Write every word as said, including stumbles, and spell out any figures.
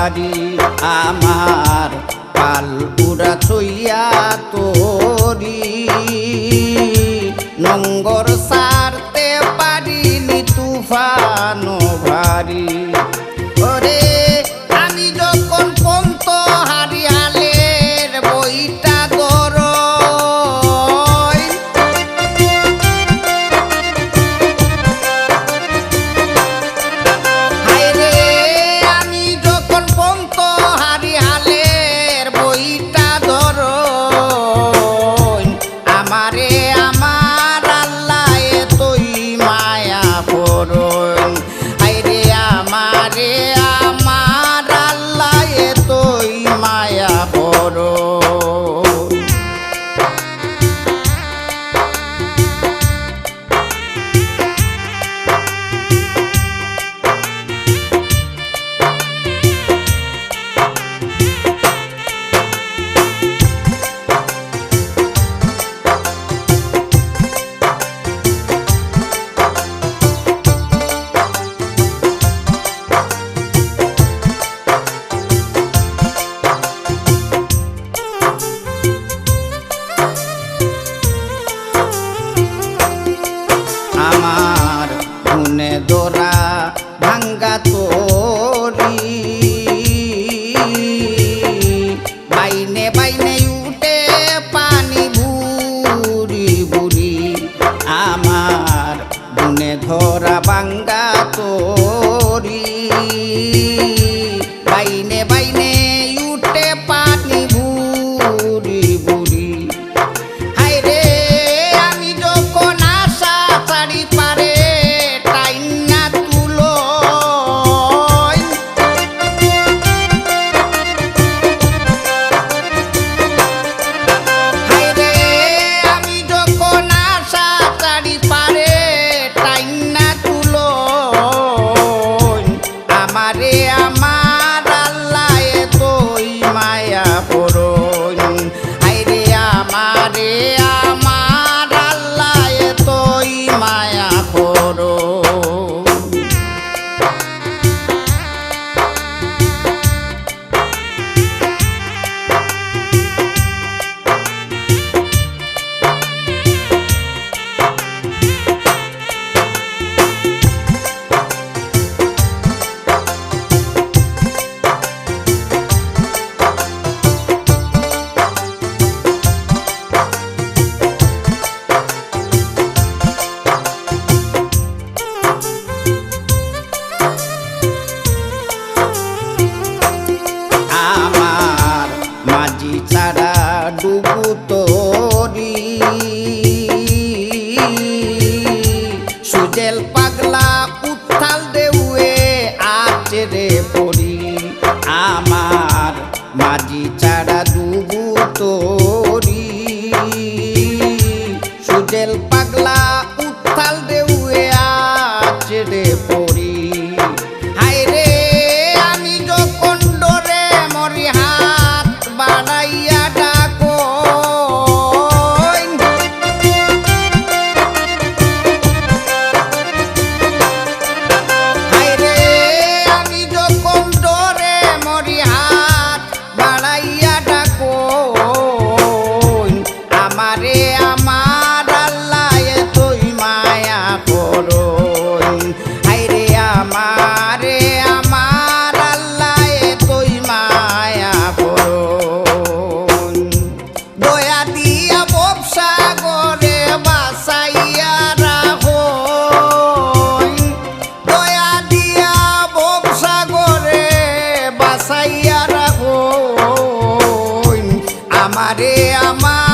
পারি। আমার পালগুড়া ছইয়া তরি, নঙ্গর সারতে পারিনি তুফানো ভারি। ওরে, আমি যখন পন্ত হারি হালের বইটা ধরই, হায়রে, আমি যখন পন্ত হারি হালের বইটা ধরই, আমারে আমার আল্লায় তুই মায়া করইন। হায়রে আমারে আমার আল্লায় তুই মায়া করইন। আমার মনে ধরা ভাঙ্গা তরি, বাইনে বাইনে উঠে পানি বুড়ি বুড়ি। আমার মনে ধরা ভাঙ্গা তরি, বাইনে বাইনে উঠে পানি বুড়ি বুড়ি। হায়রে, আমি যখন আশা ছাড়ি পারে টাইনা তুলইন। হায়রে, আমি যখন আশা ছাড়ি পারে টাইনা তুলইন। আমারে আমার আল্লায় তুই মায়া করইন। হায়রে আমারে আমার আল্লায় তুই মায়া করইন। আমার মাঝি ছাড়া ডুবু তরি, সুজেল পাগলা উত্তাল ঢেউয়ে আছে রে পড়ি। আমার মাঝি ছাড়া ডুবু তরি, সুজেল পাগলা উত্তাল ঢেউয়ে আছে রে পড়ি। হায়রে, আমি যখন ডরে মরি হাত বাড়াইয়া ডাকইন। হায়রে, আমি যখন ডরে মরি হাত বাড়াইয়া ডাকইন, আমারে আমার আল্লায় তুই মায়া করইন। হায়রে আমারে আমার আল্লায় তুই মায়া করইন। দয়া দিয়া ভবসাগরে বাঁচাইয়া রাখইন। দয়া দিয়া ভবসাগরে বাঁচাইয়া রাখইন। আমারে আমার